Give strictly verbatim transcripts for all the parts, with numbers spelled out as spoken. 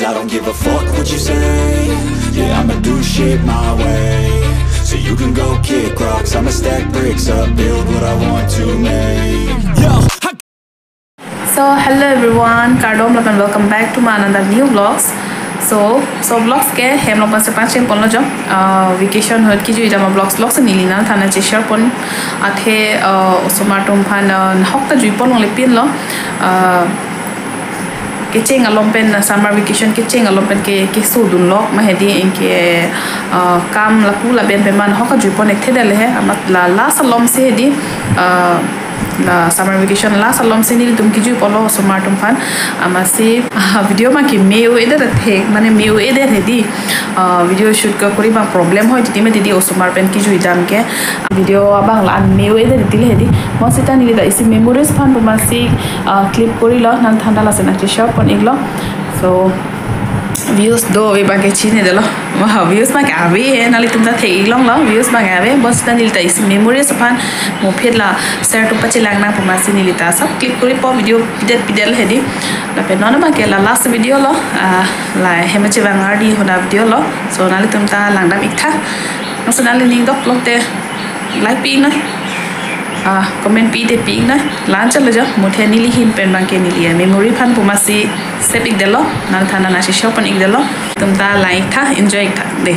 I don't give a fuck what you say. Yeah, I'ma do shit my way. So you can go kick rocks, I'ma stack bricks up, build what I want to make. Yo, I So hello everyone, kardom lapen welcome back to my another new vlogs. So, so vlogs ke hem lapen sepan chem ponlo jo. Uh, vacation hot kiju idama vlogs vlogs neli nangthan nangcheshare pon athe, uh, osomar atum aphan, uh, nahok ta jui pon longle pinlo. Uh, kecheng along pen, uh, summer vacation kecheng along pen ke kesodun lok ma hedi, anke, uh, kam lapu lapen pen ma nahok ta jui pon ekthe dele he, amat la last along si hedi, uh, la summer vacation last along si nelitum kiju ponlo osomar atum aphan. Amatsi, ah, video ma ke me-o-edet thek, mane me-o-edet hedi. Ah, video shoot ke kori abang problem hoi titi me titi osomar pen kiju idam ke. Video abang la-an me-o-edet titi le hedi. Mo seta neli ta isi memories aphan pu amatsi, ah, clip korilo, nangthan ta lasi nangcheshare pon iklo. So, views do ave abang ke chinidelo. Wah, views abang ke ave he, nanglitum ta thek-ik longlo, views abang ave, bonsita neli ta isi memories aphan mo phit la share atum pachelang nang pu amatsi neli ta sab clip koripo, video pidet pidet hedi. Lapen non abang ke la last video lo, ah, la hem chevang ardi ahut a video lo. So nanglitum ta langdam iktha. Nangsi nangli ning dok lote like pi nang. Ah, comment pi te pi nang. Lan chalo jo, muthe neli ahin pen abang ke neli a memory aphan pu amatsi save ikdetlo, nangthan nangcheshare pon ikdetlo. Tum ta lang iktha, enjoy iktha de.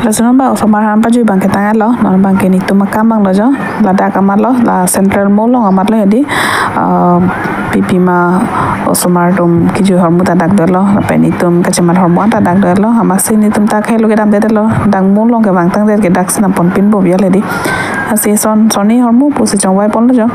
Lason non ba osomar aphan pajui abang ke tanglo, non abang ke netum akam abang lo jo, ladak amat lo, la Central Mall along amat lo ya di, ah, pipima osomar atum kejui ahormu ta dak dolo, lapen netum kachemat ahormu ta dak dolo, amatsi netum ta khei lo kedamde dolo, dak mall along kevang tangdet ke dak si nangponpinpo ya le di. Lasi son, son-ni ahormu pusi chongvai ponlo jo.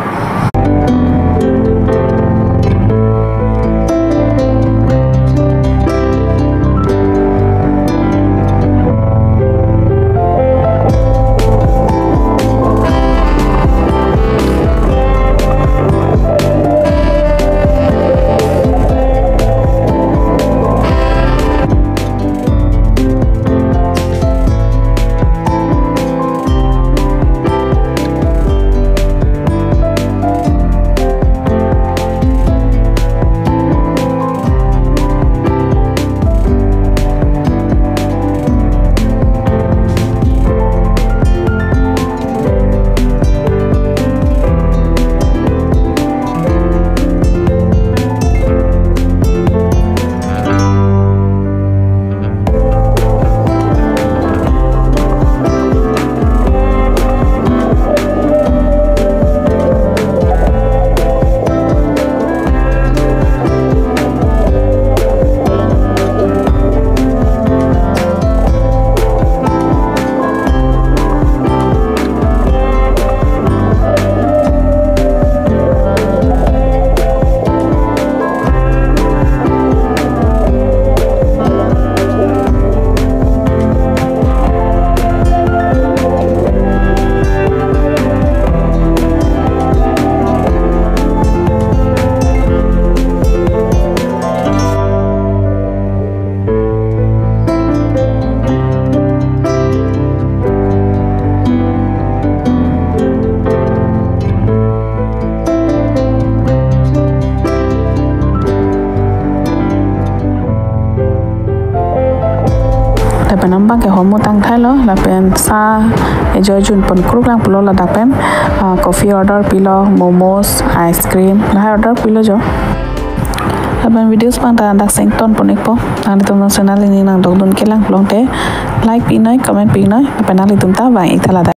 Lapen nang abang ke hormu tangthailo, lapen sa enjoy junpon kruklang pulo ladak pen, ah, coffee order pilo, momos, ice cream, lahai order pilo jo. Lapen videos abang ta dak seng tonpon ikpo. Nanglitum non channel ili nangdokdun kelang pulote like pinoi, comment pinoi, lapen nanglitum ta vang ik tha ladak.